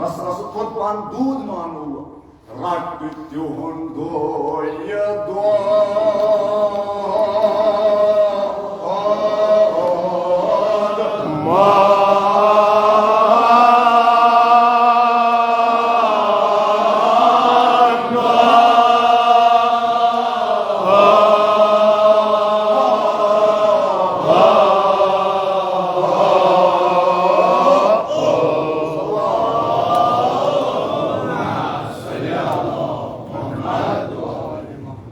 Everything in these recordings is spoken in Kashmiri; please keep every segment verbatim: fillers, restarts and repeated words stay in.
رس رس کھوٚت پہن دوٗد مانو، رٹ تِہُنٛد دۄہ یہِ دۄہ۔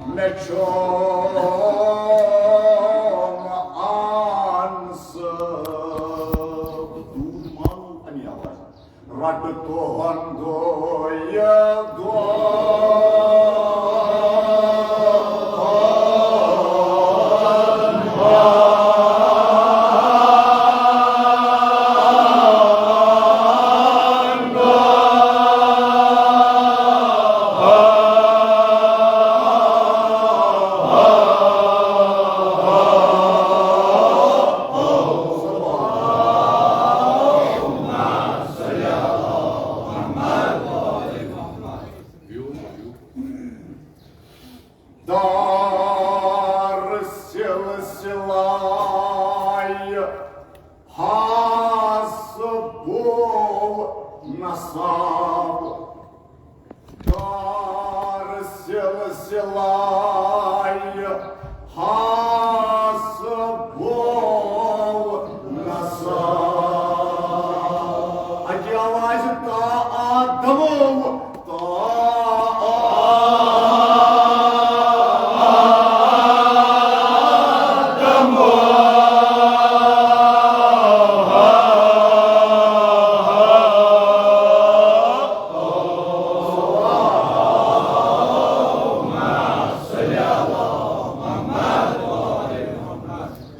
مےٚ چھُ آن سُہ دوٗر مانُن اَمی آوازِ۔ رَٹہٕ تُہُنٛد یہِ دۄہ۔ دار سلسلہ حسب و نسب۔ دار سلسلہ حسب و نسب۔ اکہِ آوازِ تا آدمو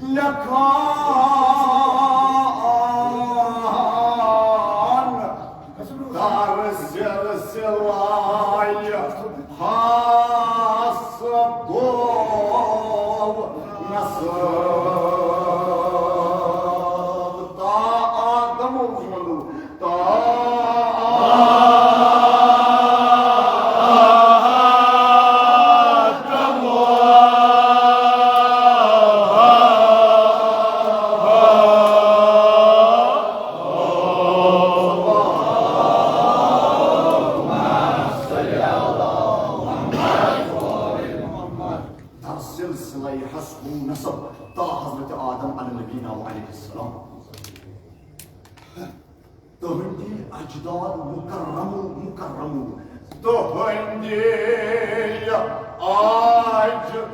لیکھان در سلسلہ حسب و نسب۔ تا آدم و تا آدم و در سلسلہ حسب و نسب تا حضرت آدم علی نبینا و علیہ السلام۔ تہندی اجداد مکرم و مکرم۔ تہندی اجداد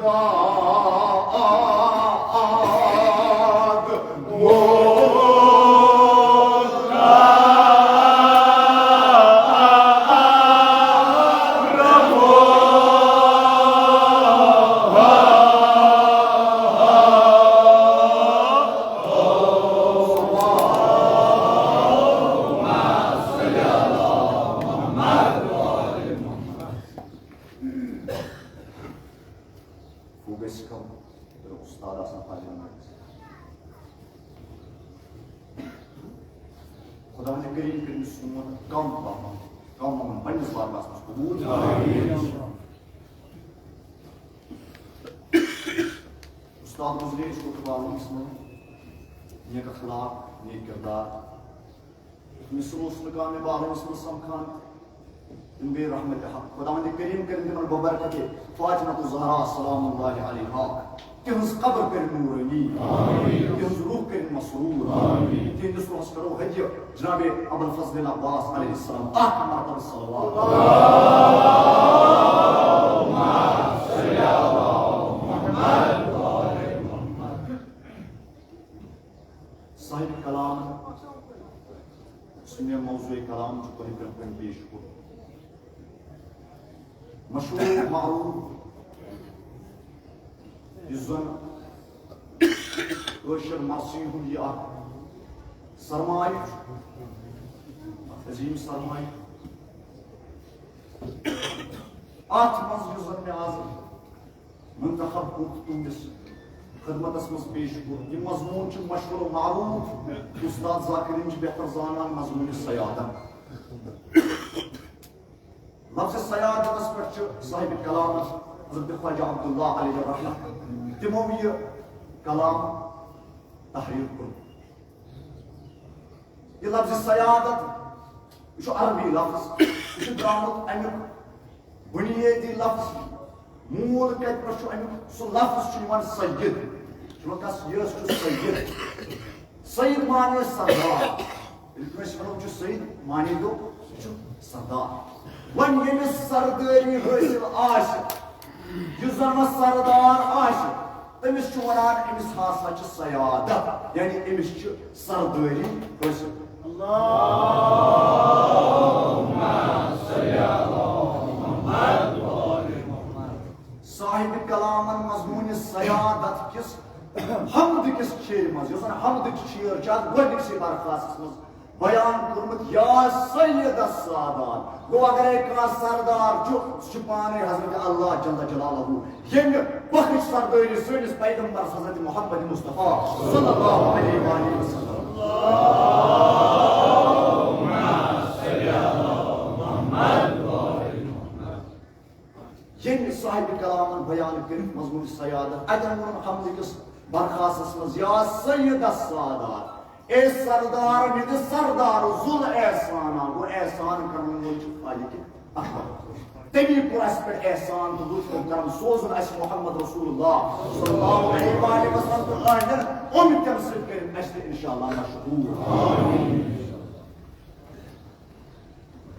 گژھِ کم، تیٚلہِ اوس استاد آسان پرناوان۔ خداوند کریم کٔرِن سون کم پہم، کم پہم پننِس بارگاہس منٛز قبول۔ آمین۔ استاد گزرے چھُ اُتھ عالمس منٛز نیک اخلاق، نیک کردار۔ مثل اوس نہٕ کانٛہہ مےٚ بالَس منٛز سَمکھان۔ تِم گٔے رحمتِ حق۔ خداوندِ کریم کٔرِن تِمن ببرکتِ فاطمہ الزہرا سلام اللہ علیہا۔ تِہنٛز قبر کٔرِن نورانی۔ آمین۔ تِہنٛز روح کٔرِن مسرور۔ آمین۔ تِہنٛدِس روحس کرو ہدیہ جناب ابوالفضل عباس علیہ السلام اکھ مرتبہ صلوات۔ صاحب کلام، یُس مےٚ موضوع کلام چھُ تۄہہِ برٛونٛہہ کَنہِ پیش کوٚرمُت۔ مشہوٗر معروٗف، یُس زَن کٲشِر مرثی ہُنٛد یہِ اکھ سرمایہِ چھُ، اکھ عظیٖم سرمایہِ۔ اَتھ منٛز یُس زَن مےٚ آز منتخب کوٚر تُہنٛدِس خدمتس منٛز پیش کوٚر۔ یہِ مضموٗن چھُ مشہوٗر و معروٗف، استاد ذاکرین چھِ بہتر زانان مضموٗن سیادت۔ لفظ سیادتس پٮ۪ٹھ چھُ صاحب کلام حضرت خواجہ عبداللہ علیہ الرحمہ، تِمو یہِ کلام تحریر کوٚرمُت۔ یہِ لفظ سیادت، یہِ چھُ عربی لفظ، یہِ چھُ درٛامُت اَمیُک بُنیٲدی لفظ، موٗل کَتہِ پٮ۪ٹھ چھُ اَمیُک؟ سُہ لفظ چھُ یِوان سید، چھُ یِوان کَس؟ یہِ حظ چھُ سید۔ سید معنی سردار۔ ییٚلہِ کٲنٛسہِ وَنو چھُ سید، معنی گوٚو یہِ چھُ سردار۔ وۄنۍ ییٚمِس سردٲری حٲصِل آسہِ، یُس زن وۄنۍ سردار آسہِ، تٔمِس چھُ وَنان، أمِس ہسا چھِ سیادت، یعنی أمِس چھِ سردٲری حٲصِل۔ صاحب کلامن مضموٗنِ سیادت کِس حمد کِس شعرِ منٛز، یۄس زن حمدٕچ شعر چھِ، اتھ گۄڈنِکسٕے برخاستس منٛز بیان کوٚرمُت، یا سید السادات۔ گوٚو، اگرے کانٛہہ سردار چھُ، سُہ چھُ پانے حضرت اللہ جل جلالہ، ییٚمہِ بخش سردٲری سٲنِس پیغمبرس حضرت محمد مصطفیٰ صلی اللہ علیہ وآلہ وسلم۔ ییٚمہِ صاحب کلامن بیان کٔرِتھ مضموٗن سیادت، اتٮ۪ن ووٚنُن حمدٕ کِس برخاستس منٛز، یا سید السادات، اے سردار، مےٚ دِ سردار ذوالحسان، گوٚو احسان کرن وول چھُ خالق اکبر۔ تٔمی کوٚر اَسہِ پٮ۪ٹھ احسان تہٕ لطف و کرم، سوزُن اَسہِ محمد رسول اللہ صلی اللہ علیہ وآلہ وسلم تہٕ أہنٛدٮ۪ن اُمتٮ۪ن سۭتۍ کٔرِتھ اَسہِ تہِ انشاءاللہ مشہوٗر۔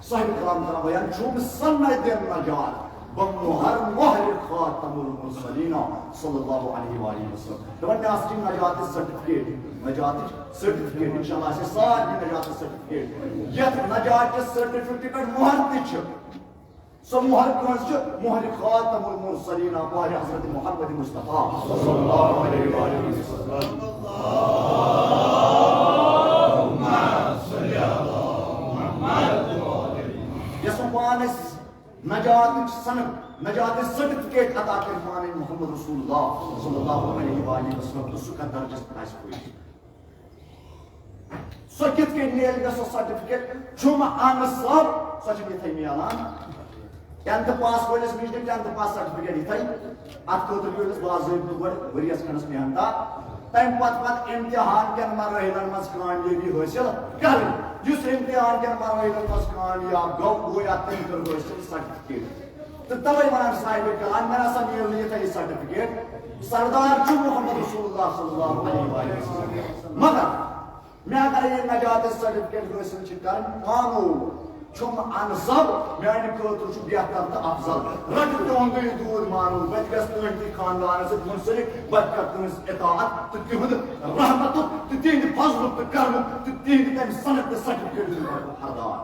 صاحب کلام کران بیان، چھُم سند نجات، بہٕ مۄہر مۄہرِ خاتم المرسلین صلی اللہ علیہ وآلہ وسلم۔ دپان، مےٚ ہسا چھِ نجات certificate، نجاتٕچ certificate، انشاءاللہ آسہِ سارنٕے نجات certificate۔ یتھ نجات کِس certificate پٮ۪ٹھ مۄہر تہِ چھِ، سۄ مۄہر کٲنٛسہِ چھِ؟ مۄہرِ خاتم المرسلین، مۄہرِ حضرت محمد مصطفیٰ صلی اللہ علیہ وآلہ وسلم۔ یۄس وۄنۍ پانس نجاتٕچ سند، نجاتٕچ certificate عطا کٔرِتھ پانے محمد رسول اللہ صلی اللہ علیہ وآلہ وسلم، تہٕ سُہ کتھ درجس پٮ۪ٹھ آسہِ پٲدٕ؟ سۄ کِتھ کٔنۍ میلہِ مےٚ سۄ certificate؟ چھُم انسب، سۄ چھِ یِتھے میلان۔ Tenth pass وٲلِس نِش دِن tenth pass certificate یِتھے۔ اتھ خٲطرٕ پیوٚو أمِس باضٲبطہٕ گۄڈٕ ؤریَس کھنٛڈس محنتا۔ تمہِ پتہٕ پتہٕ امتحان کٮ۪ن مراحلن منٛز کامیٲبی حٲصِل کرٕنۍ۔ یُس امتحان کٮ۪ن مراحلن منٛز کامیاب گوٚو، گوٚو یا تٔمۍ کٔر حٲصِل certificate۔ تہٕ توے ونان صاحب کلام، مےٚ نسا میل نہٕ یِتھے یہِ certificate۔ سردار چھُ محمد رسول اللہ صلی اللہ علیہ وآلہ وسلم۔ مگر مےٚ اگر یہِ نجات certificate حٲصِل چھِ کرٕنۍ، پانو چھُم انسب، میانہِ خٲطرٕ چھُ بہتر تہٕ افضل۔ رٹہٕ تِہُنٛدُے دوٗد مانو، بہٕ تہِ گژھٕ تُہنٛدِ خاندانس سۭتۍ منسلک، بہٕ تہِ کرٕ تُہنٛز اطاعت تہٕ تِہُنٛد رحمتُک تہٕ تِہنٛدِ فضلُک تہٕ کرمُک تہٕ تِہنٛدِ تمہِ سند تہٕ certificate ہُنٛد بہٕ حقدار۔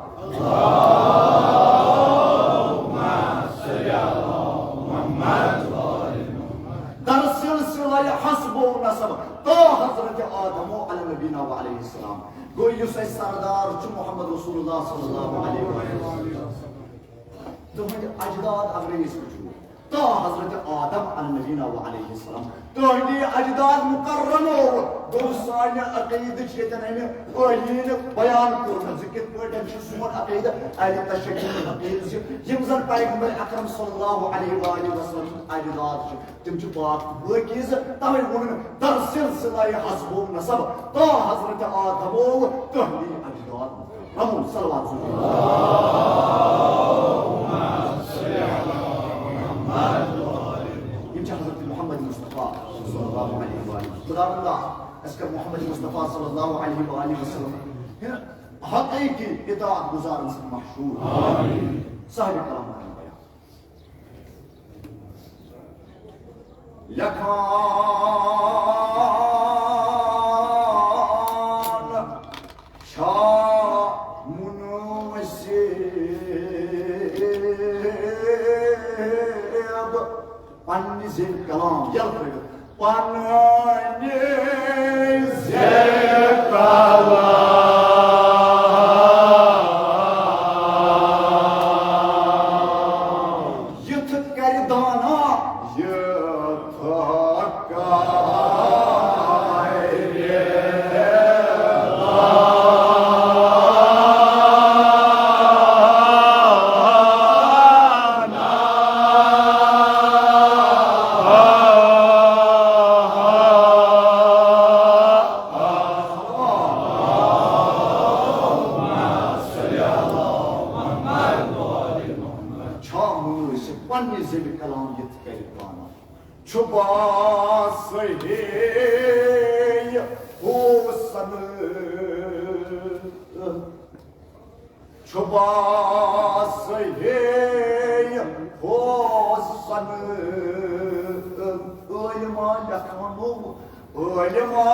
در سلسلہ حسب و نسب تا حضرت آدم و علی نبینا و علیہ السلام۔ گوٚو یُس اَسہِ سردار چھُ محمد رسول اللہ صلی اللہ علیہ وسلم، تُہنٛدۍ اجداد اگرے أسۍ وٕچھو، تا حضرت آدم علی نبینا و علیہ السلام، تُہنٛدی اجداد مکرمو۔ گوٚو سانہِ عقیدٕچ ییٚتٮ۪ن اَمہِ ٲییٖن بیان کوٚرمُت زِ کِتھ پٲٹھۍ چھُ سون عقیدٕ اہل تشیع عقیدٕ زِ یِم زن پیغمبر اکرم صلی اللہ علیہ وآلہ وسلم سٕنٛدۍ اجداد چھِ، تِم چھِ پاک تہٕ پٲکیٖزٕ، توے ووٚن مےٚ، در سلسلہ حسب و نسب تا حضرت آدم و تہلی اجداد محترم۔ صلوات سوزو۔ یِم چھِ حضرت محمد مصطفیٰ صلی اللہ علیہ وآلہ۔ خداوندا، اَسہِ کر محمد مصطفیٰ صلی اللہ علیہ وآلہ وسلم حقیقی اطاعت گزارن سۭتۍ مشہوٗر۔ صاحب کلام کرن بیان۔ لکھان چھا مناسب پننہِ زیوِ کلام یلہٕ ترٲوِتھ۔ پننہِ زیوِ کلام۔ یُتھ کرِ دانا، یُتھ کرِ زِ کلام یِتھ کٔنۍ پانہٕ چھُ باسہٕ ہے حُسن۔ چھُ باسہٕ ہے حُسن۔ عٲلما لیکھنو، عٲلما۔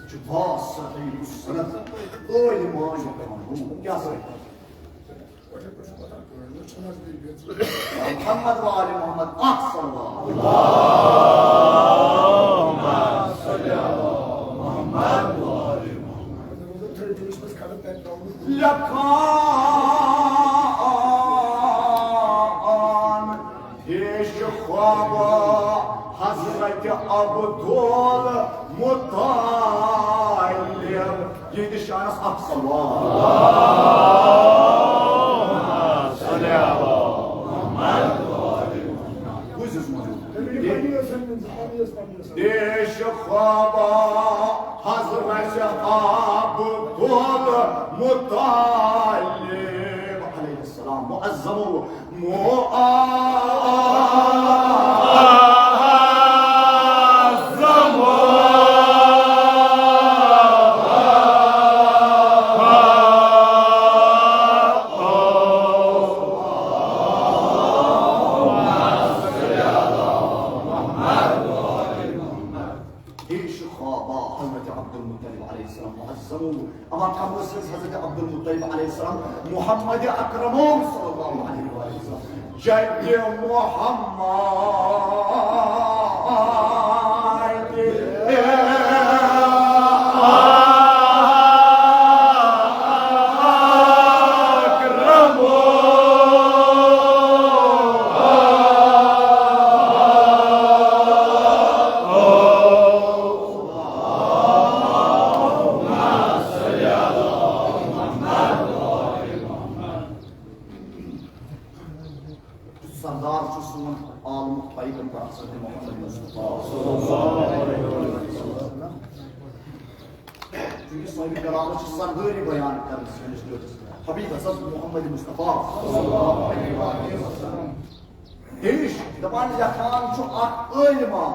چھُ باسہٕ ہے حُسن۔ عٲلما لیکھنو۔ کیٛاہ سا؟ محمد وآل محمد، اکھ صلوات۔ لیکھان پیش خواب حضرت عبدالمطلب۔ یِہنٛدِس شانس اکھ صلوات۔ بوٗزِو حظ موضوع۔ پیش خواب حضرت عبدالمطلب علیہ السلام، معظم و معظم۔ پیش خوابا حضرت عبدالمطلب علیہ السلام معظم۔ اما کم ٲسۍ حضرت عبدالمطلب علیہ السلام محمد اکرم صلی اللہ علیہ وآلہ وسلم، جد محمد اکرم۔ سردار چھُ سون عالمُک پیغمبر حضرت محمد مصطفیٰ۔ چونکہ صاحب کلامس چھِ سردٲری بیان کران سٲنِس ٹٲٹھِس حبیب حضرت محمد مصطفیٰ۔ پیش دپان لیکھان چھُ اکھ عٲلما،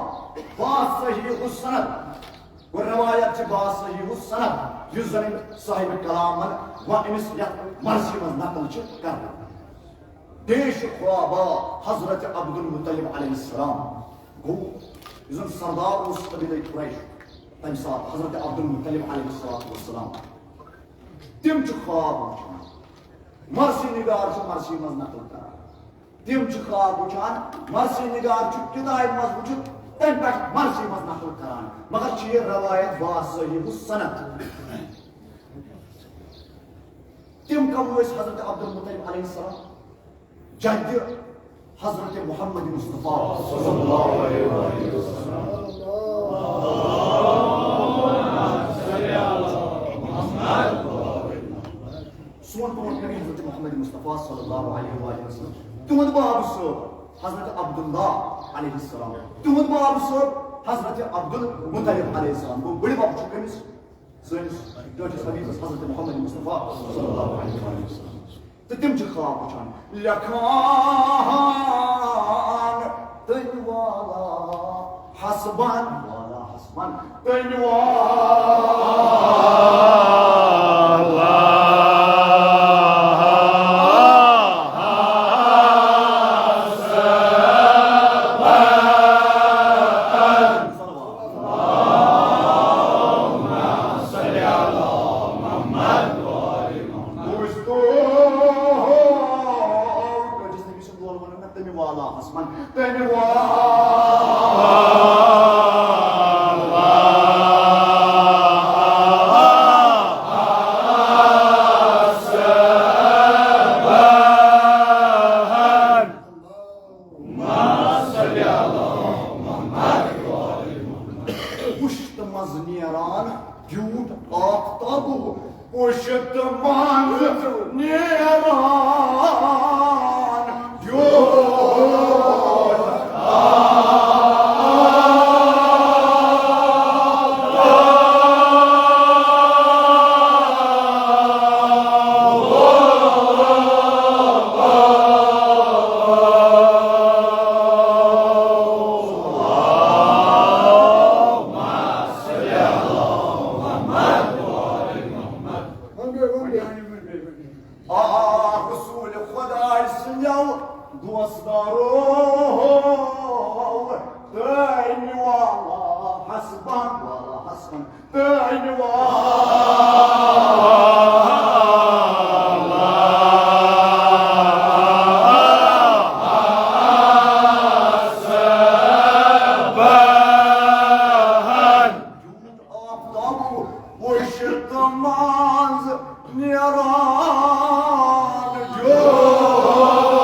باصحیح السند۔ گوٚو روایت چھِ باصحیح السند، یُس زن أمۍ صاحب کلامن و أمِس یتھ مرضی منٛز نقل چھِ کران۔ پیش خوابا حضرت عبدالمطلب علیہ السلام۔ گوٚو یُس زن سردار اوس قبیلہ قریش، تمہِ ساتہٕ حضرت عبدالمطلب علیہ الصلوۃ والسلام، تِم چھِ خواب وٕچھان۔ مرثی نگار چھُ مرثی منٛز نقل کران۔ تِم چھِ خواب وٕچھان، مرثی نگار چھُ کتابہِ منٛز وٕچھِتھ، تَمہِ پٮ۪ٹھ مرثی منٛز نقل کران۔ مگر چھِ یہِ روایت باصحیح السند۔ تِم کم ٲسۍ حضرت عبدالمطلب علیہ السلام؟ جدِ حضرت محمد مصطفیٰ صلی اللہ علیہ وآلہ وسلم۔ سون برونٛٹھ نبی حضرت محمد مصطفیٰ صلی اللہ علیہ وآلہ وسلم، تِہُنٛد باب صٲب حضرت عبداللہ علیہ السلام، تِہُنٛد باب صٲب حضرت عبدالمطلب علیہ السلام۔ گوٚو بٔڑِ بب چھُ کٔمِس؟ سٲنِس ٹٲٹھِس حبیبس حضرت محمد مصطفیٰ صلی اللہ علیہ وآلہ وسلم۔ تہٕ تِم چھِ خواب وٕچھان، لیکھان تٔمۍ والا حسبن، والا حسبن، تٔمۍ والا حسبن۔ بوٗزتو، ٹٲٹھِس نبی سُنٛد لول وَنُن نہ، تٔمۍ والا حسبن، تٔمۍ والا۔ زیوٗٹھ آفتاب پُشت منٛز نیران، زیوٗٹھ آ، رسول خدای سٕنٛدیو دوستدارو، تُہۍ نِوا حسبن، والا حسبن، تُہۍ نِوا آفتاب پُشت منٛز نیران، زیوٗٹھ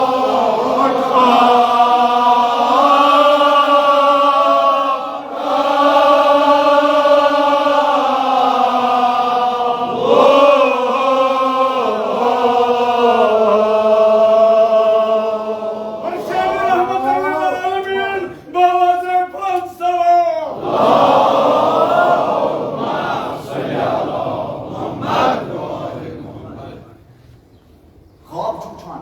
خواب چھُ وٕچھان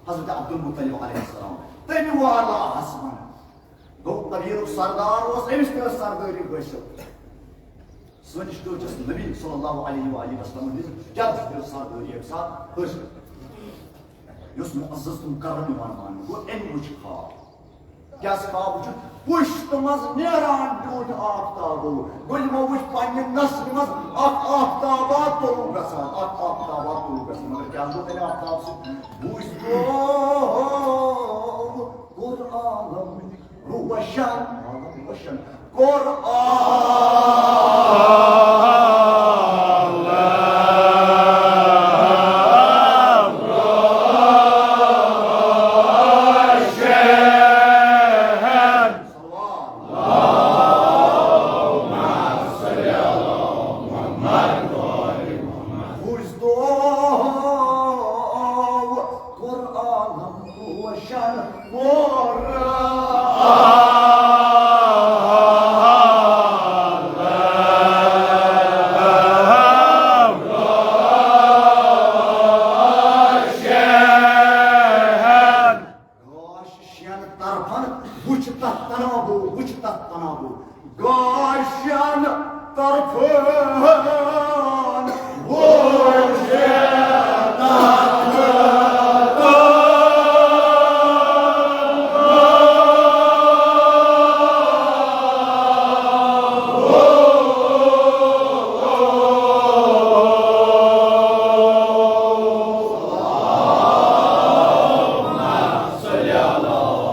حضرت عبدالمطلب علیہ السلام، تٔمۍ والا حسبن۔ گوٚو قبیٖلُک سردار اوس، أمِس تہِ ٲس سردٲری حٲصِل۔ سٲنِس ٹٲٹھِس نبی صلی اللہ علیہ وآلہ وسلم ہٕنٛز کیٛاہ ٲس سردٲری اَمہِ ساتہٕ حٲصِل؟ یُس معزز تہٕ مُکرم یِوان ماننہٕ، گوٚو أمۍ وٕچھ خواب۔ کیٛاہ سا خواب وٕچھُن؟ پُشتہٕ منٛز نیران زیوٗٹھ آفتابو۔ گوٚو یِمو وٕچھ پننہِ نسلہِ منٛز اکھ آفتابا طلوع گژھان، اکھ آفتابا طلوع گژھان۔ مگر کیٛاہ گوٚو تَمہِ آفتاب سۭتۍ؟ بوٗزۍ تو، کوٚر عالم روشن، عالم روشن۔ قرآن بوٗزۍ تو، قرآن روشن۔ گاش شٮ۪ن طرفن وٕچھ تتھ تنابو، وٕچھ تتھ تنابو۔ گاشن طرفن وٕچھ۔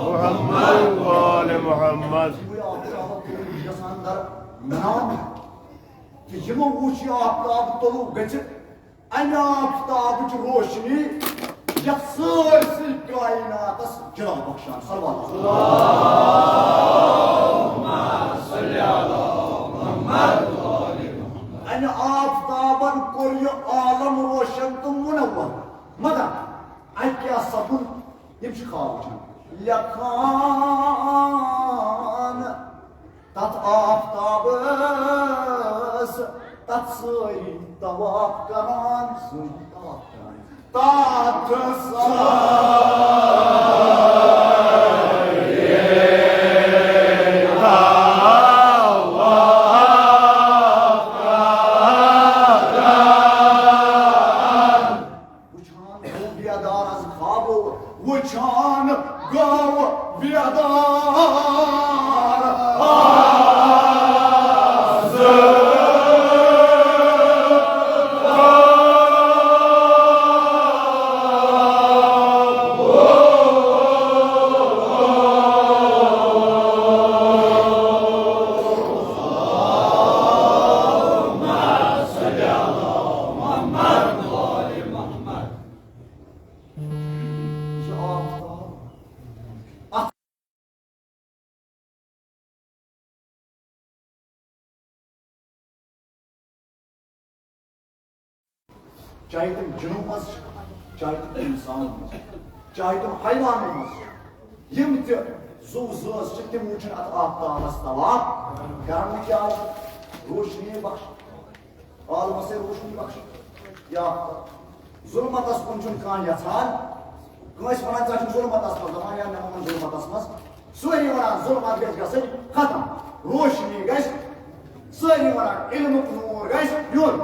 محمد وآل محمد۔ گژھان در نام تہٕ یِمو وُچھ یہِ آفتاب طلوع گٔژھِتھ، اَمہِ آفتابٕچ روشنی یَتھ سٲرسٕے کائناتَس جلا بخشان۔ صلوات۔ اَمہِ آفتابَن کوٚر یہِ عالم روشن تہٕ منور۔ مگر اَتہِ کیٛاہ سَپُد؟ یِم چھِ خواب وٕچھان۔ لیکھان تتھ آفتابس، تتھ سٲری طواف کران، سٲری طواف کران۔ تتھ سٲری طواف کران۔ وٕچھان گوٚو بیدار از خوابو، وٕچھان گوٚو بیدار از خوابو۔ چاہے تِم جِنو منٛز چھِ، چاہے تِم اِنسانو منٛز چھِ، چاہے تِم حیوانو منٛز چھِ، یِم تہِ زُو زٲژ چھِ، تِم وٕچھن اَتھ آفتابَس طواف کران، کیٛازِ؟ روشنی بخش، عالمَس ہے روشنی بخش۔ یا ظُلمتَس کُن چھُنہٕ کانٛہہ یَژھان، کٲنٛسہِ وَنان، "ژٕ چھُکھ ظُلمتَس منٛز دَپان یا مےٚ وَنان ظُلمتَس منٛز"، سٲری وَنان، "ظُلمت گژھِ گژھٕنۍ ختم، روشنی گژھِ"، سٲری وَنان، "علمُک نوٗر گژھِ یُن،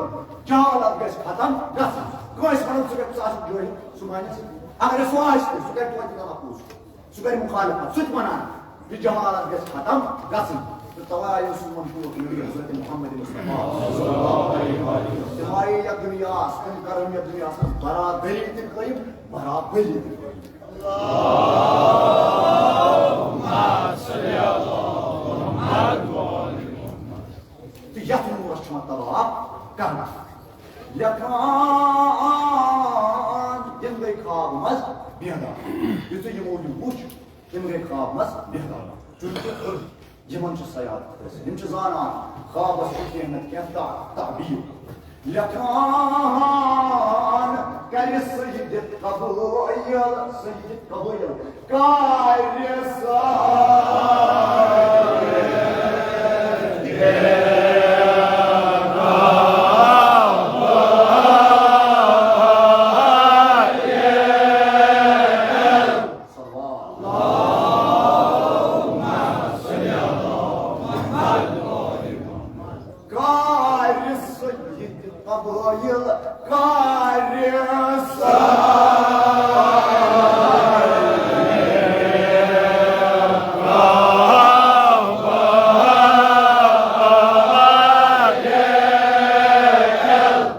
جہالت گژھِ ختم گژھٕنۍ"۔ کٲنٛسہِ وَنان، "ژٕ کَتہِ، ژٕ آسکھ جٲہِل"، سُہ مانہِ سا؟ اگر سُہ آسہِ تہِ، سُہ کَرِ توتہِ تَلَفُظ، سُہ کَرِ مُخالفت، سُہ تہِ وَنان، یہِ جہالت گژھِ ختم گژھٕنۍ۔ تہٕ تَوَے آیہِ سون ٹوٹھ نبی حضرت محمد مصطفیٰ صلی اللہ علیہ وسلم۔ تِم آیہِ یَتھ دُنیاہَس، تِم کَرَن یَتھ دُنیاہَس منٛز برادری تہِ قٲیِم، برابری تہِ قٲیِم۔ تہٕ یَتھ نوٗرَس چھُ وۄنۍ طواف کرُن۔ لیکھان یِم گٔے خواب منٛز بیدار۔ یُتھُے یِمو یہِ وُچھ، تِم گٔے خواب منٛز بیدار۔ چونکہ یِمن چھِ صیادت حٲصِل۔ یِم چھِ زانان خوابس چھُ کینٛہہ نتہٕ کینٛہہ تا-، تعبیر۔ لیکھان کرِ سید قبٲیل، سید قبٲیل کرِ سید۔ صلوات۔ کارِ سید قبٲیل کارِ سید۔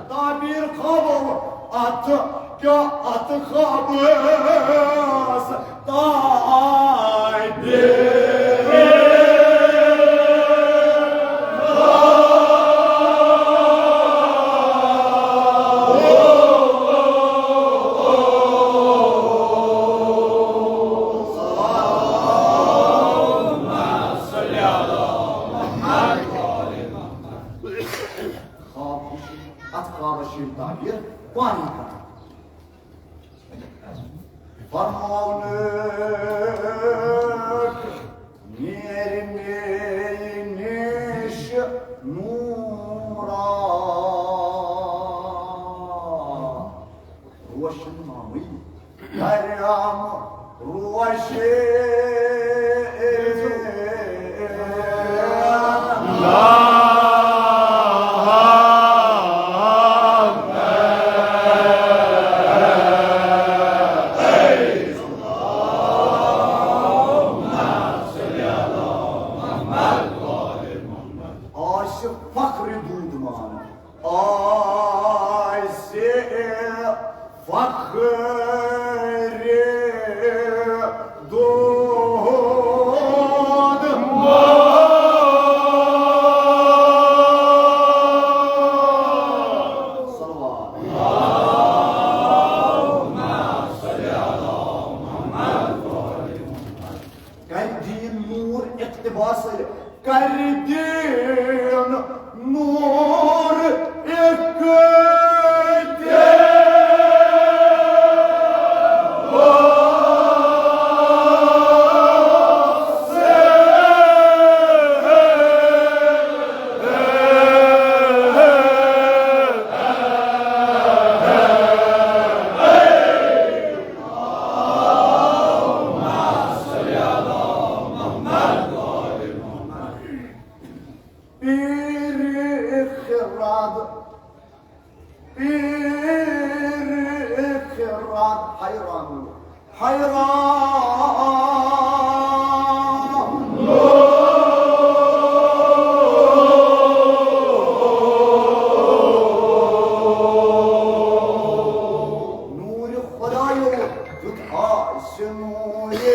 تعبیر خوابو اتھ کیا اتھ خوابس تعبیر۔ خواب وٕچھِو، اتھ خوابس چھِ یِم تعبیر پانے کران۔ فرماونٕکۍ نیرِ مے نِش نوٗرا۔ روشن مامٕے کرم روشن۔ آسہِ فخر دودمان، آسہِ فخر دودمان۔ صلوات۔ کرِ دیٖن نوٗر اقتباس، کرِ دیٖن نوٗر اقتباس۔ پیٖرِ خِراد، پیٖرِ خِراد حیران، حیران۔ نوٗرِ خۄدایو دیُت آسہِ نوٗرِ۔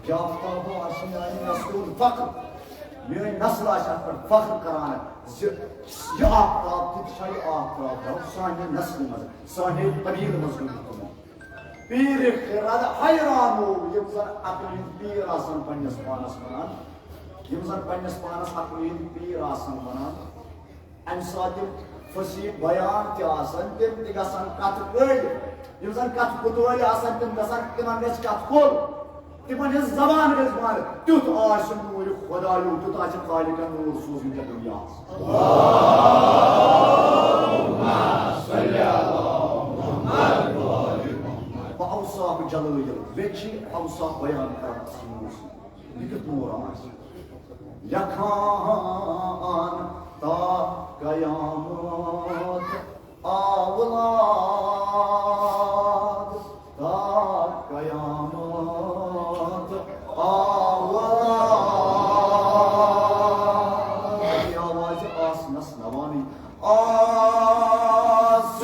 کیٛاہ آفتابو آسہِ میانہِ نسلُک فخر؟ میٲنۍ نسل آسہِ اتھ پٮ۪ٹھ فخر کران زِ یہِ آفتاب تہِ چھا، یہِ آفتاب درٛاو سانہِ نسلہِ منٛز، سانہِ قبیلہٕ منٛز گوٚمُت تِمو۔ پیٖرِ خرد حیران گوٚو، یِم زن عقلہِ ہٕنٛدۍ پیٖر آسن پننِس پانس ونان، یِم زن پننِس پانس عقلہِ ہٕنٛدۍ پیٖر آسن ونان، امہِ ساتہٕ تِم فصیح بیان تہِ آسن، تِم تہِ گژھن کتھٕ کٔلۍ، یِم زن کتھٕ پُتوٲلۍ آسن، تِم گژھن، تِمن گژھِ کتھٕ کول، تِمن ہٕنٛز زبان گژھِ بنٛد۔ تیُتھ آسہِ نوٗرِ خۄدایو، تیُتھ آسہِ خالقن نوٗر سوٗزمُت یتھ دُنیاہس۔ بہٕ اوصاف جلٲیِل، بیٚیہِ چھِ اوصاف بیان کران اصل نوٗر سۭتۍ۔ یہِ کیُتھ نوٗر آسہِ؟ لیکھان تا قیامت اولاد، تا قیامت اولاد۔ یہِ آواز آسنس نوانی۔ آسنس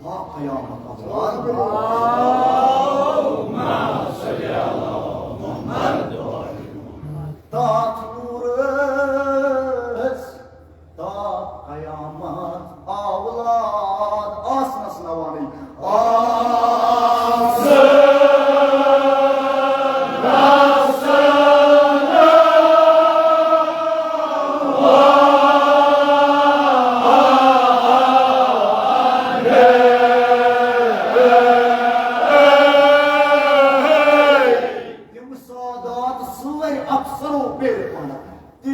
تا قیامت آباد۔ تاتھ نوٗرس تا قیامت اولاد۔ آسنس نوانی۔ آسن۔ تِم سادات سٲرۍ افسرو پیٚیہِ پنڈت۔ تِم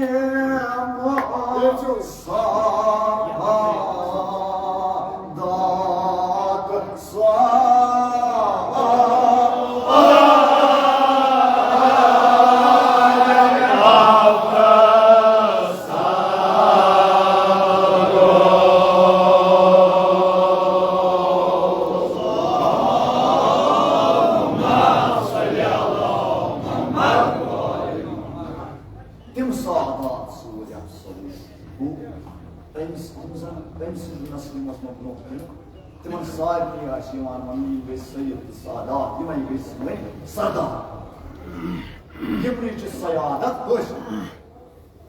سادات سادات۔ تِم سادات سۭتۍ افسوس گوٚو تٔمِس، یِم زَن تٔمۍ سٕنٛدِ نسلہِ منٛز مےٚ برونٛہہ کُن، تِمن سارنٕے آسہِ یِوان وَننہٕ، یِم گٔے سید تہٕ سادات، یِمے گٔے سٲنۍ سردار۔ یِمنٕے چھِ سیادت حٲصِل۔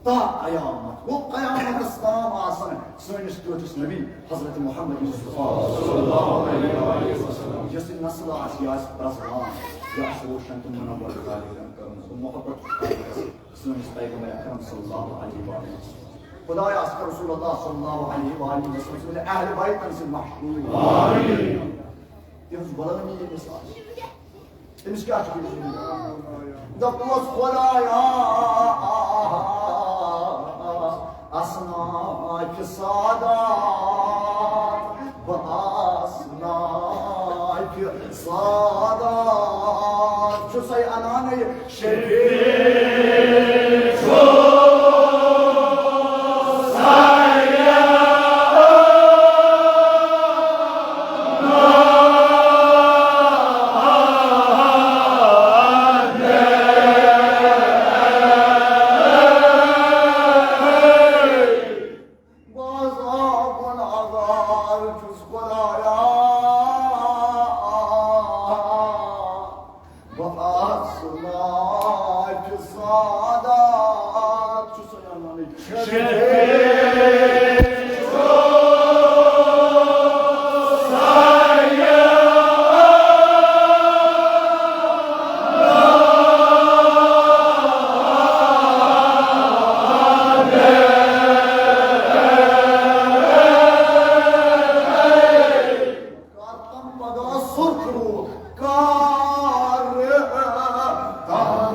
تا قیامت گوٚو، قیامتس تام آسن سٲنِس ٹٲٹھِس نبی حضرت محمد مصطفیٰ صلی اللہ علیہ وسلم، یۄس یہِ نسل آسہِ، یہِ آسہِ پرٛزناوان، یہِ آسہِ روشن تہٕ منور خالقن کٔرمٕژ۔ گوٚو محبت خالقس سٲنِس پیغمبر اکرم صلی اللہ علیہ وآلہ وسلم۔ خدایا، اَسہِ کر رسول اللہ صلی اللہ علیہ وآلہ وسلم سٕنٛدِ اہل بیتن سۭتۍ محشور۔ آمین۔ تِہٕنٛز غلٲمی ییٚمِس آسہِ، تٔمِس کیٛاہ چھُ؟ دَپُس خدایا، اصناف سادات، بہٕ اصناف سادات چھُسَے اَنان یہِ شفیع چھُ۔ بہٕ ہسا گۄناہگار چھُس خدایا، بہٕ آسہٕ ناچ سادات چھُس۔ کر تم پگاہ سرخ روٗد، کر تم پگاہ۔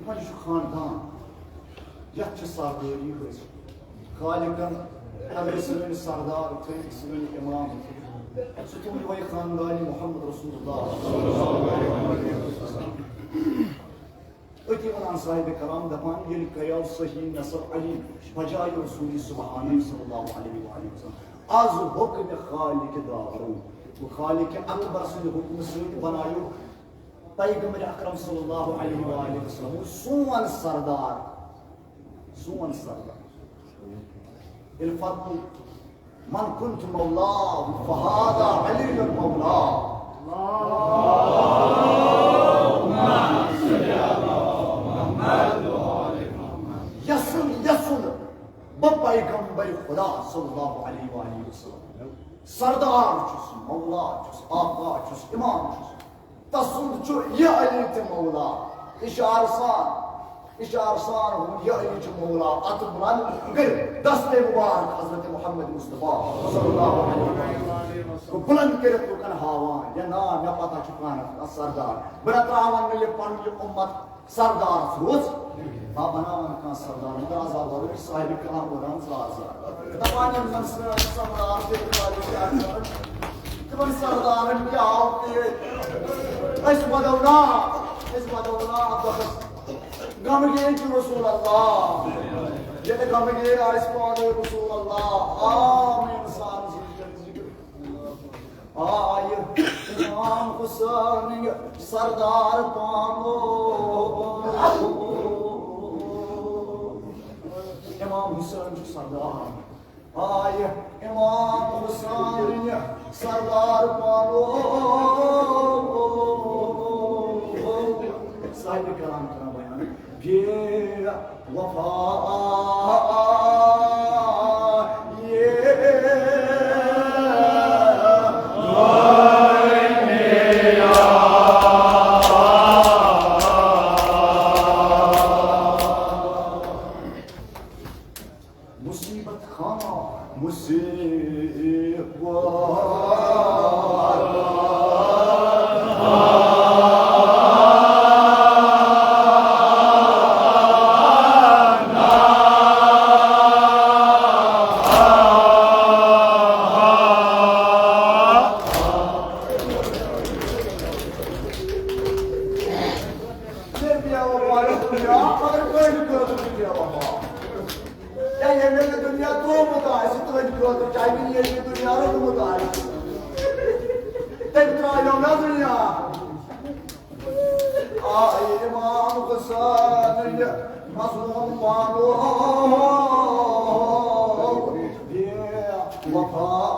وۄنۍ چھُ خاندان، یَتھ چھِ سردٲری حٲصِل۔ خالقن اگر سٲنۍ سردار تھٲوِکھ، سٲنۍ اِمام تھٲوِکھ، سُہ تھوٚو یِہوٚے خاندان محمد رسول اللہ۔ أتی وَنان صاحب کرام، دَپان، ییٚلہِ کیو صحیح نسل علی بجایہِ رسول سبحانی صلی اللہ علیہ وآلہ وسلم، از حکم خالق دارو، گوٚو خالق اکبر سٕنٛدِ حُکمہٕ سۭتۍ بنایو پیغمبر اکرم صلی اللہ علیہ وآلہ وسلم سون سردار، سون سردار۔ ییٚلہِ فرموو، من كنت مولاه فهذا علي مولاه۔ یَسُن، یَسُن بہٕ پیغمبر خدا صلی اللہ علیہ وآلہ وسلم سردار چھُس، مولا چھُس، آقا چھُس، امام چھُس۔ تسُنٛد چھُ یہِ علی تہِ مولا۔ اِشارٕ سان، اِشارٕ سان ووٚن، یہِ علی چھُ مولا۔ اَتھ بُلند کٔرِتھ دستَے مُبارک حضرت محمد مصطفیٰ صلی اللہ علیہ وسلم۔ بُلند کٔرِتھ لُکَن ہاوان، یہِ نا، مےٚ پَتہ چھُ کانٛہہ نفر سردار۔ بہٕ نہ ترٛاوَن نہٕ یہِ پَنُن یہِ اُمت سردار سوز۔ بہٕ بناوَن کانٛہہ سردار، مگر آز آو ورُن صاحب کلام قرآن زار زار۔ دَپان یِم زَن سٲنۍ سردار چھِ، تِمَن کیٛاہ کَرَن؟ تِمَن سردارَن کیٛاہ آو پیش؟ أسۍ وَدو نا، أسۍ وَدو نا دۄہَس غمگیٖن چھُ رسول اللہ۔ ییٚلہِ غمگیٖن آسہِ پانہٕ رسول اللہ، عام اِنسان سٕنٛز ذِکر۔ آیہِ امام حسین سردار پانو۔ امام حسین چھُ سردار۔ آیہِ امام حسین سردار پانو۔ صاحب کرام کران بیان۔ بے وفا، یہ مصیبت خانہ، مصیبت۔ یا ییٚمۍ ییٚلہِ دُنیا ترٛوومُت آسہِ تُہٕنٛدِ خٲطرٕ، چاہے وٕنہِ ییٚلہِ یہِ دُنیا روٚٹمُت آسہِ، تٔمۍ ترٛایو نہ دُنیا۔ آے امام حسین مظلوم پانو بے وفا۔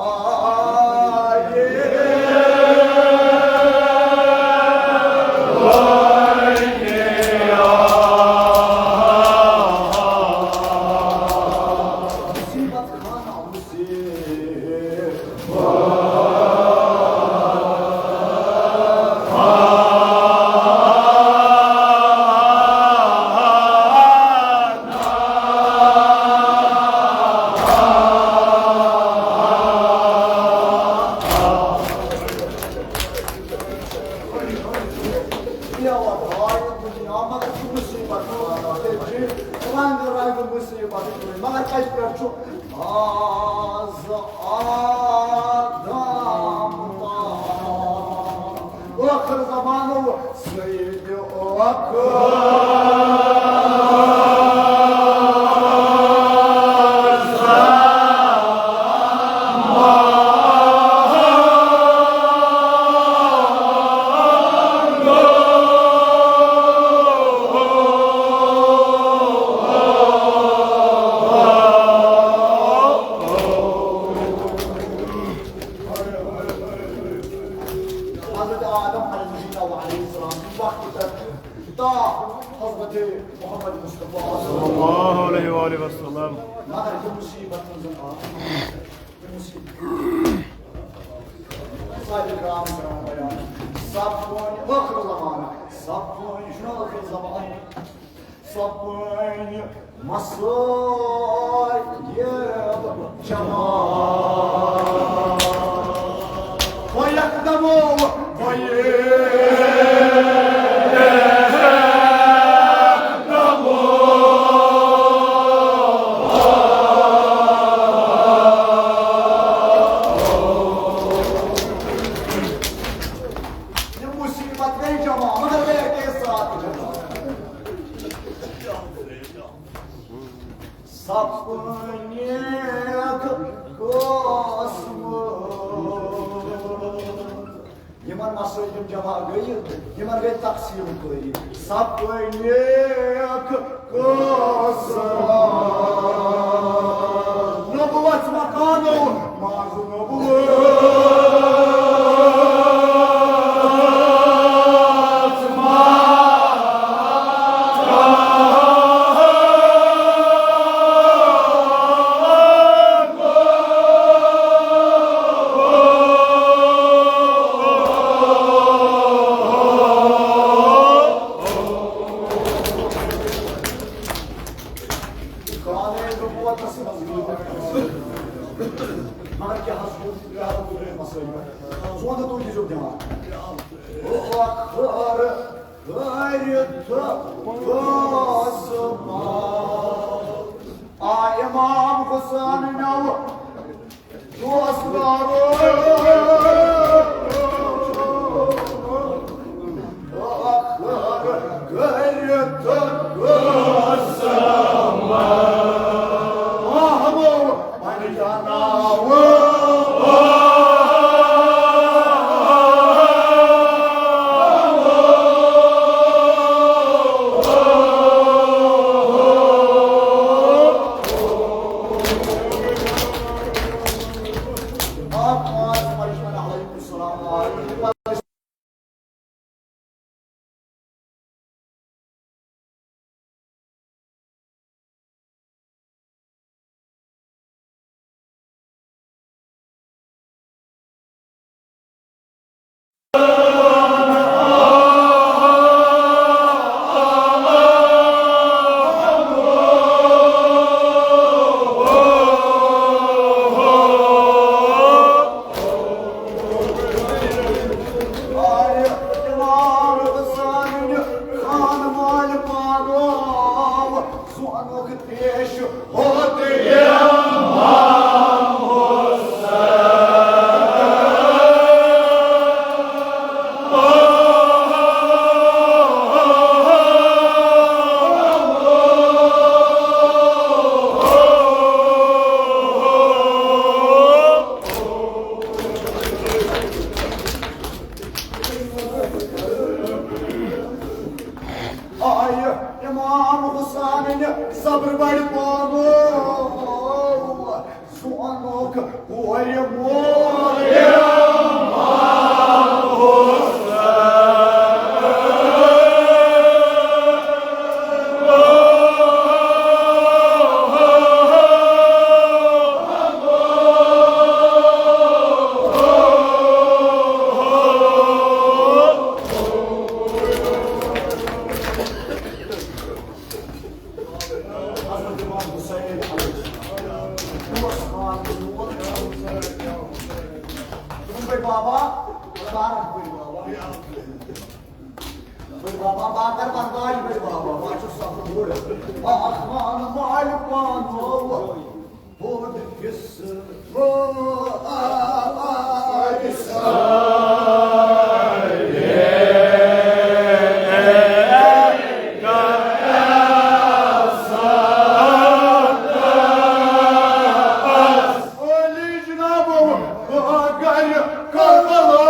مگر کتہِ پٮ۪ٹھ چھُ آز آدم تام ٲخر زمانو سید اکبر۔ حضرت آدم علیہ السلام علیہ السلام سٕنٛدِ وقتہٕ پٮ۪ٹھ تا حضرت محمد مصطفیٰ صلی اللہ علیہ وآلہ وسلم۔ مگر یہِ مصیبت منٛز آو، یہِ مصیبت۔ صاحب کرام کران بیان، سب وۄنۍ ٲخر زمانہ، سب وۄنۍ چھُنہ ٲخر زمانہ۔ سۄ پٲنۍ مصٲیب جمال۔ وَيَقْدَمُ وَيَقْدَمُ۔ سپنیک قسمت۔ یمن مسٲیلن جمع گٔیہِ، یمن گٔے تقسیم کٲری۔ سپنیک قسمت۔ نبوت مکانو منٛز نبوت۔ مگر کیٛاہ حظ گوٚو؟ کیٛاہ حظ گوٚو مسٲیِل؟ سون تہٕ تُہۍ دیٖزیو دھیان۔ ٲخر کٔرِتھ قسمت۔ آ امام حسین نو دوستارو۔ ٲخر کٔرِتھ قسمت۔ آ ہمو پنجاناو۔ آیہِ امام حسین خان مالہِ پانو، زونُکھ پیش ہوت امام حسین۔ آیہِ امام حسینٕنۍ صبر بڑِ پانو، زونُکھ کورِ مول۔ حضرت امام حسین علیہ السلام۔ بٔڑۍ بابا، مبارک بٔڑۍ بابا۔ بٔڑۍ بابا، باقر برداش بٔڑۍ بابا، بہٕ چھُس سخت بوٚڑ۔ آسمان مالہِ پانو۔ بوٚڑ قصہٕ۔ علی جناب، گرِ کربلا۔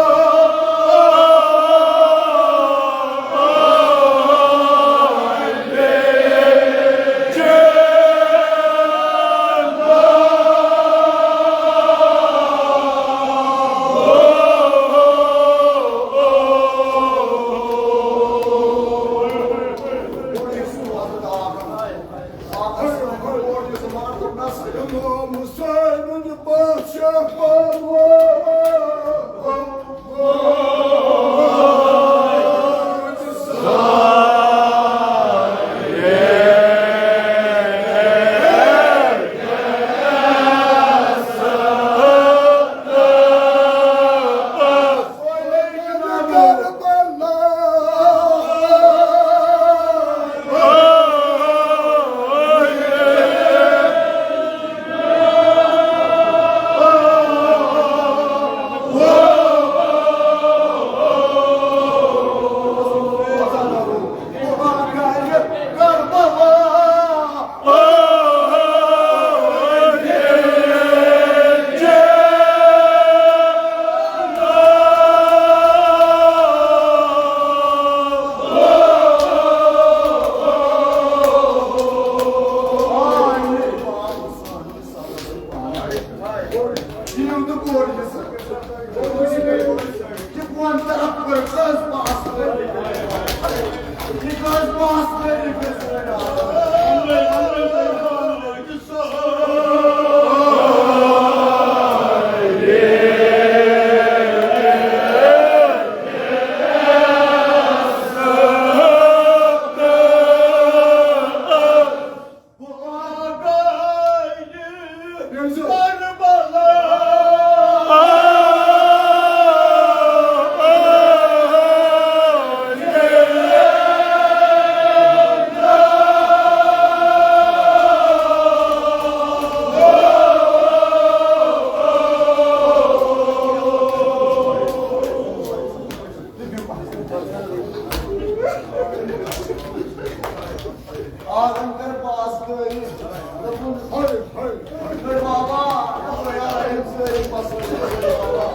آرام کر پاس کٔرِتھ۔ دوٚپُن، "ہے، ہے، ہے، بابا، بابا، یارا، یِم سٲری مسٲیِل چھِ، بابا۔"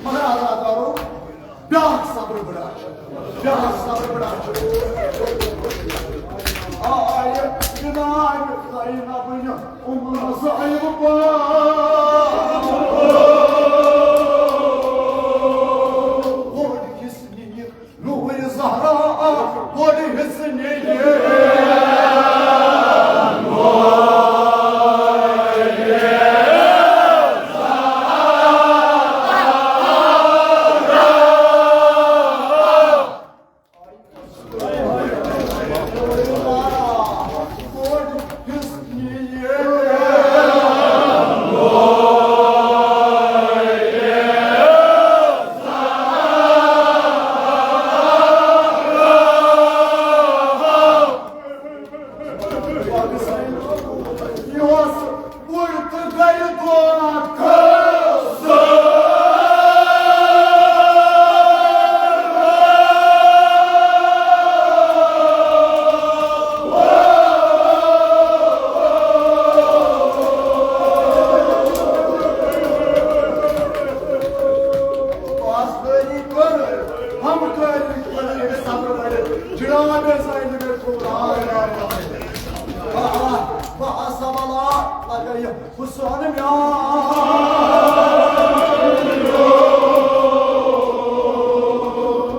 مگر اللہ تعالیٰ بیٛاکھ صبر بڑا چھُ، بیٛاکھ صبر بڑا چھُ۔ آیہِ جناب زینبٕنۍ اُم مسائب پاک۔ گۄڈٕ یُس نِنہِ نوٗرِ زہرا، گۄڈٕ یُس نِنہِ پاسدٲری کٔر، ہمکٲری کٔر، صبر کٔر، جناب زینب کھووُر۔ واہ، واہ، واہ، سبلا، لگٲیِو حسن میان۔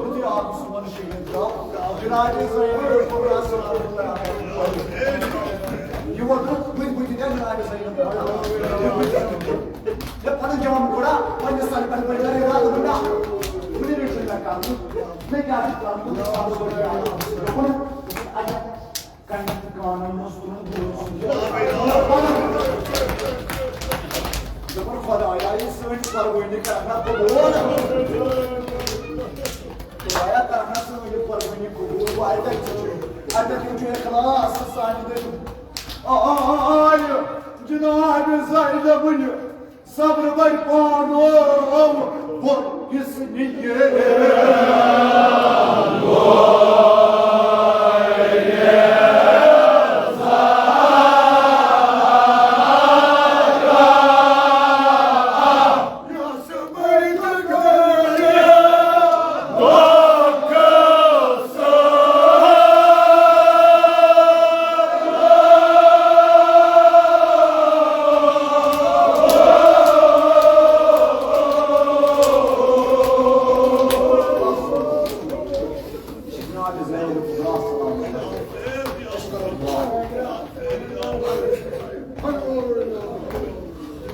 یُتھُے آو سون شہید، جناب زینب کھووُر۔ یہِ ووت بٕتھِ بٕتھِ تہِ جناب زینب کھووُر۔ مےٚ پنُن جوان گوٚڑا، پننِس سر پٮ۪ٹھ پٮ۪ٹھ کرے راتھ گوٚڑا۔ کُنہِ وِزِ چھُنہٕ مےٚ کَرُن۔ مےٚ کیٛاہ چھُ کَرُن؟ دوٚپُن، اَتہِ کَنہِ تہٕ کانَن منٛز تُلُن دوٗر سُنٛد۔ دوٚپُن، خۄدایا، یہِ سٲنۍ قۄربٲنی کرنا قبوٗل۔ خۄدایا، کرنا سٲنۍ یہِ قۄربٲنی قبوٗل۔ وۄنۍ اَتہِ کَتہِ چھُ؟ اَتہِ کَتہِ چھُ اخلاص سانہِ دٔسۍ؟ آے جناب زینبٕنۍ صبر بڑ پانو بوٚڑ حصہٕ نِیے۔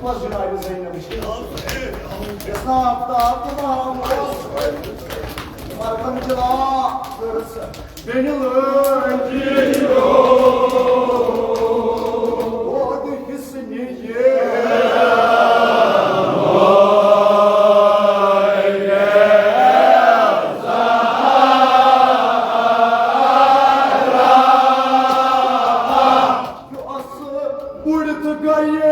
بس جناب زینب چھِ۔ یۄس ناو تہٕ آب تہٕ ناو اوس۔ مردم جلا کٔرٕس بیٚنہِ لٲنٛگۍ۔ دۄد حصہٕ نِیے۔ بُڑٕ تہٕ گٔیے۔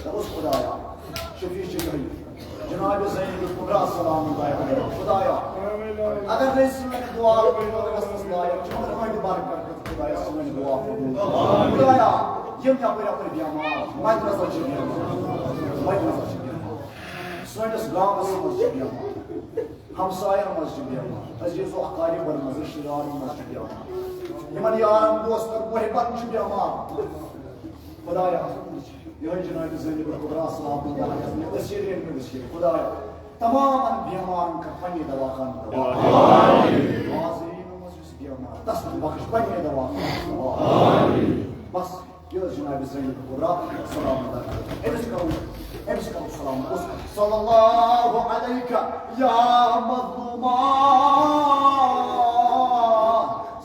دوٚپُس، خۄدایا، شفیع چھِ گٔے۔ جناب زینب کبریٰ سلام اللہ علیہا۔ خۄدایا، اگر نہٕ أسۍ سٲنۍ دُعا قبوٗل گژھنَس لایق چھِ، مگر أہٕنٛدِ برکت خۄدایا سٲنۍ دُعا قبوٗل۔ خۄدایا، یِم یَپٲرۍ یَپٲرۍ بٮ۪مار، مَدِ نظر چھِ بٮ۪مار، مَدِ نظر چھِ بٮ۪مار، سٲنِس گامَس منٛز چھِ بٮ۪مار، ہمساین منٛز چھِ بٮ۪مار، عزیز و اقاربن منٛز، رشتہٕ دارن منٛز چھِ بٮ۪مار، یِمن یارن دوستن محبن چھِ بٮ۪مار۔ خۄدایا، یِہوٚے جناب زینب کبریٰ سلام اللہ علیہا یَس مےٚ أسیٖر ییٚلہِ مےٚ وٕچھ، خۄدایا، تمامن بٮ۪مارن کر پننہِ دوا خانہٕ دوا۔ آمین۔ حاضریٖنن منٛز یُس بٮ۪مار، تس تہِ بخش پننہِ دوا خانہٕ دوا۔ آمین۔ بس۔ یہِ ٲس جناب زینب کبریٰ سلام اللہ علیہا۔ أمِس کرو، أمِس کرو سلام۔ صلی اللہ علیک یا مظلوما،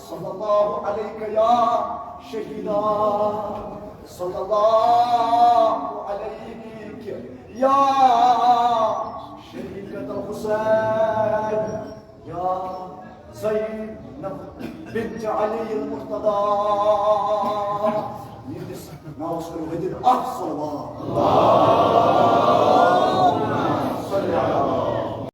صلی اللہ علیک یا شہیدا، صلی اللہ علیک یا الحسین، یا زینب بنت علی المرتضی، یہندس ناوس کٔرِو ودِتھ اکھ صلوات۔